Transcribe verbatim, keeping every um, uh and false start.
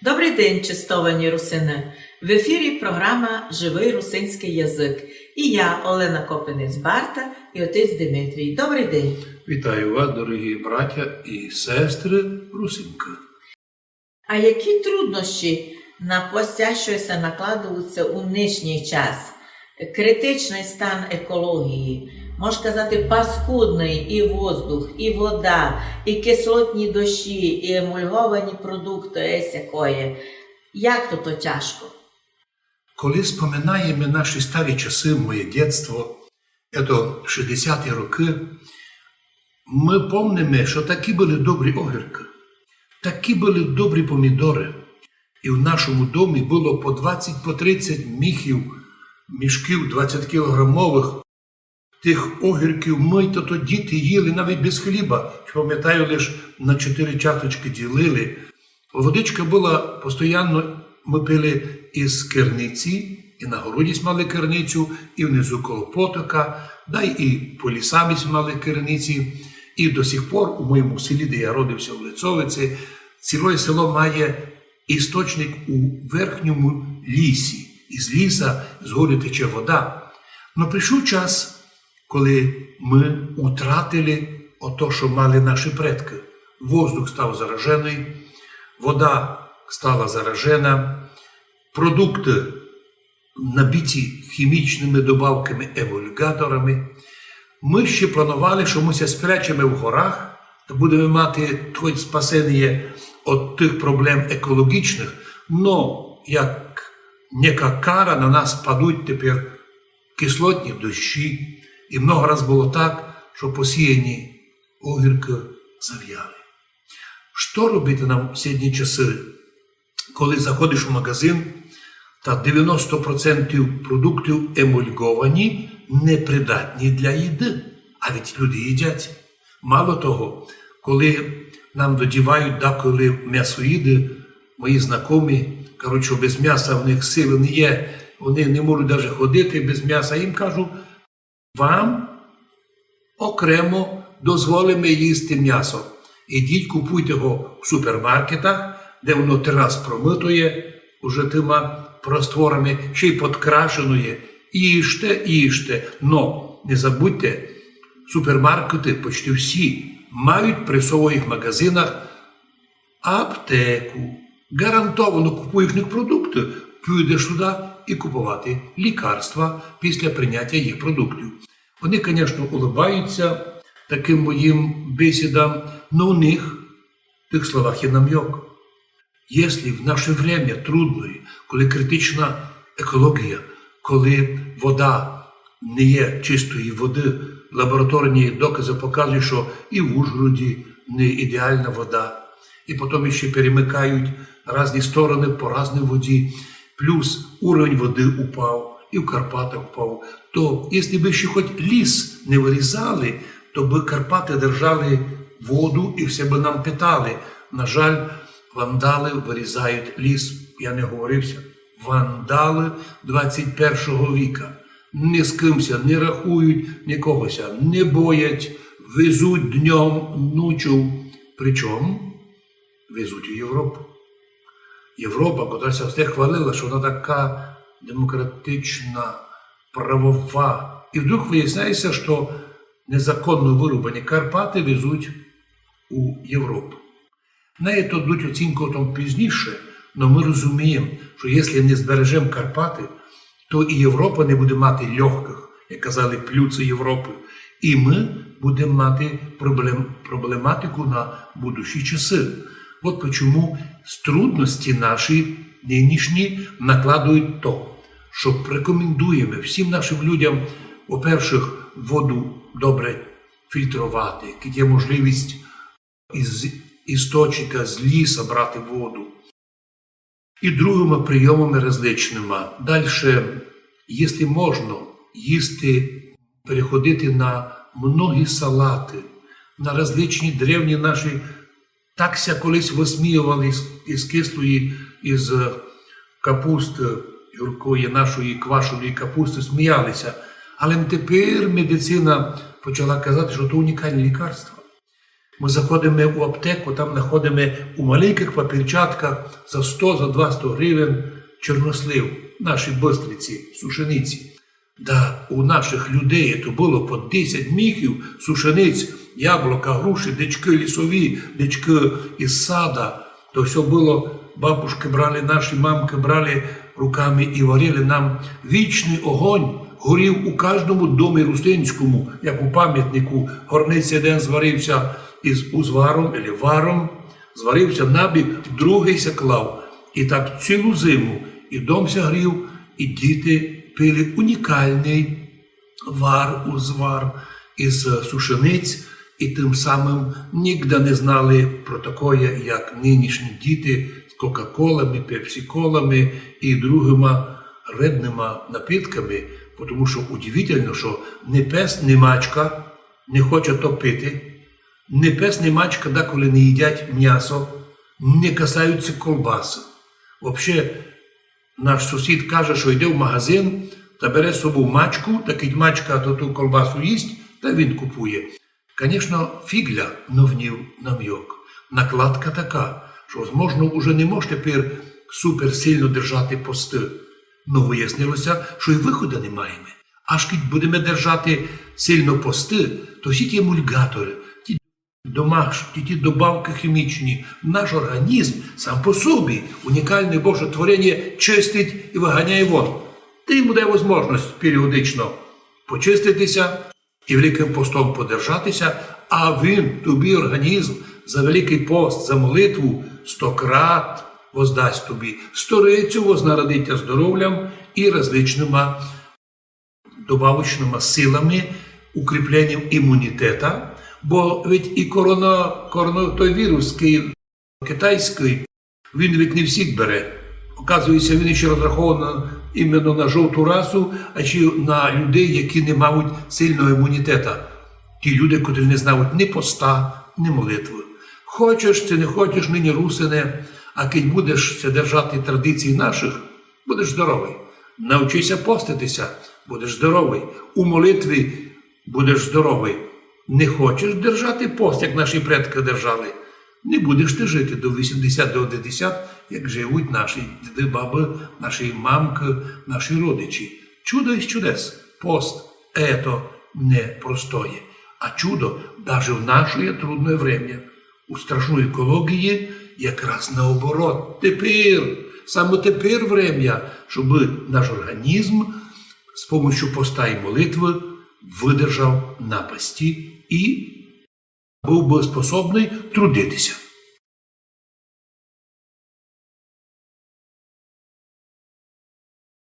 Добрый день, честовані русины! В ефірі програма «Живый русинськый язык». І я, Олена Копинець-Барта, і отець Димитрій. Добрый день! Вітаю вас, дорогі братя і сестры русинкы. А які труднощі на постящоє ся накладуються у нынішній час? Критичный стан екології, мож казати, паскудный і воздух, і вода, і кислотні дощі, і емульговані продукты, есь якоє. Як то, то тяжко? Коли споминаєме наші старі часы, моє дєтство, ето шістдесяті рокы, мы помниме, што такі были добрі огіркы, такі были добрі помідоры. І в нашому домі было по двадцять, по тридцять міхів, мішків двадцятькілограмовых тых огірків. Мы то, то діти їли навіть без хліба. Памятаю, лиш на чотири часточкы ділили. Водичка была постоянно, мы пили із керниці, і на городі сьме мали керницю, і внизу коло потока, да й і по лісам сьме мали керниці. І до сих пор у моєму селі, де я родився, у Лицовиці, цілоє село має істочник у верхньому лісі. Із ліса згори тече вода. Но прийшов час, коли мы утратили ото, што мали наші предкы. Воздух став зараженый, вода стала заражена, продукты набиті хімічными добавками, емульгаторами. Мы ще планували, што мы ся спрячеме в горах та будеме мати хоть спасеніє од тых проблем екологічных, но як нека кара на нас падуть тепер кислотні дощі, і много раз было так, што посіяні огіркы завяли. Што робити нам в сьогодні часы, коли заходиш у магазин, та девяносто процентів продуктів емульговані, непридатні для їды, а ведь люди їдять? Мало того, коли нам додівають деколи м'ясоїды, мої знакомі кажуть, што без м'яса в них силы не є, они не можуть даже ходити без м'яса. Їм кажу: вам окремо дозволиме їсти м'ясо. Ідіть, купуйте го в супермаркетах, де воно три раз промытоє уже тыма растворами, ще й подкрашеноє. Їжте, їжте, но не забудьте, супермаркеты почти всі мають при своїх магазинах аптеку. Гарантовано купуй їхніх продукты, підеш туды і куповати лікарства після прийняття їх продуктів. Они, конечно, улыбаються такым моїм бесідам, но у них в тых словах є намёк. Если в наше время трудноє, коли критична екологія, коли вода не є чистої воды, лабораторні доказы показують, што і в Ужгороді не ідеална вода, і потом іщи перемикають разні стороны по разній воді, плюс уровень воды упав, і в Карпатах упав, то если бы іщи хоть ліс не вырізали, то бы Карпаты держали воду і все бы нам питали. На жаль, вандалы вырізають ліс, я не оговорився. Вандалы двадцять першого віка. Ні з кым ся не рахують, нікого ся не боять, везуть днём, ночов. Причому везуть у Європу. Європа, котра ся все хвалила, што вона така демократична, правова. І вдруг выясняється, што незаконно вырубані Карпаты везуть у Європу. На то дадуть оцінку там пізніше, но мы розумієме, што если не збережеме Карпаты, то і Європа не буде мати лёгкых, як казали, плюсы Європы. І мы будеме мати проблем-, проблематику на будущі часы. От почому трудности наші нынішні накладують то, што рекомендуєме всім нашым людям, по-перше, воду добре фільтровати, кідь є можливість із істочника, з ліса брати воду. І другыма прийомами различныма. Дальше, если можна, їсти, переходити на многі салаты, на различні древні наші, так ся колись высміювали із, із кислої, із, е, капусты, гіркої нашої квашеної капусты, сміяли ся. Але тепер медицина почала казати, што то унікалні лікарства. Мы заходиме у аптеку, там находиме у маленькых папірчатках за сто, за двасто гривен чорнослив, наші быстриці, сушениці. Да у нашых людей то было по десять міхів сушениць, яблока, груші, дичкы лісові, дичкы из сада. То всьо было, бабушкы брали, наші мамкы брали руками и варили нам. Вічный огонь горів у каждому домі русинському, як у памятнику. Горнець єден зварив ся из узваром или варом, зварив ся набік, другый ся клав. И так цілу зиму и дом ся грів, и діти пили унікалный вар, узвар из сушениць, и тым самым нігде не знали про такоє, як нынішні діти з кока-колами, пепсі-колами и другыма вредныма напитками, потому што удивительно, што ни пес, ни мачка не хоче то пити, ни пес, ни мачка деколи не їдять мнясо, не касають ся колбасы. Вообще, наш сусід каже, што йде в магазин та бере з собов мачку, та кідь мачка то ту колбасу їсть, та він купує. Конечно, фіґля, но в ній намёк. Накладка така, што, возможно, уже не мож тепер супер сильно держати посты. Но выяснило ся, што й выхода не маєме. Аж кідь будеме держати сильно посты, то всі ті емульґаторы, ті домаш-, ті, ті добавкы хімічні, наш орґанізм сам по собі, унікалне Боже творення, чистить и выганяє вон. Та йому дає возможность періодично почистити ся и Великым постом подержати ся, а він тобі, орґанізм, за Великый пост, за молитву сто крат воздасть тобі, сторицю вознаградить тя здоровлям и различныма добавочныма силами, укріпленням імунітета, бо ведь и корона-, корона-, той вірус, якый китайськый, він ведь не всіх бере. Оказує ся, він іщи розрахованый іменно на жовту расу, а ще на людей, які не мають сильного імунітета. Ті люди, котрі не знають ні поста, ні молитвы. Хочеш ци не хочеш, нині русине, а кідь будеш ся держати традицій нашых, будеш здоровый. Навчи ся постити ся, будеш здоровый. У молитві будеш здоровый. Не хочеш держати пост, як наші предкы держали, не будеш ты жити до вісімдесят, до девятдесят, як живуть наші діды, бабы, наші мамкы, наші родичі. Чудо из чудес. Пост, ето непростоє. А чудо даже в наше трудне время. У страшной екології якраз наоборот. Тепер, саме тепер время, щоб наш орґанізм з помощю поста и молитвы выдержав напасти и быв бы способный трудити ся.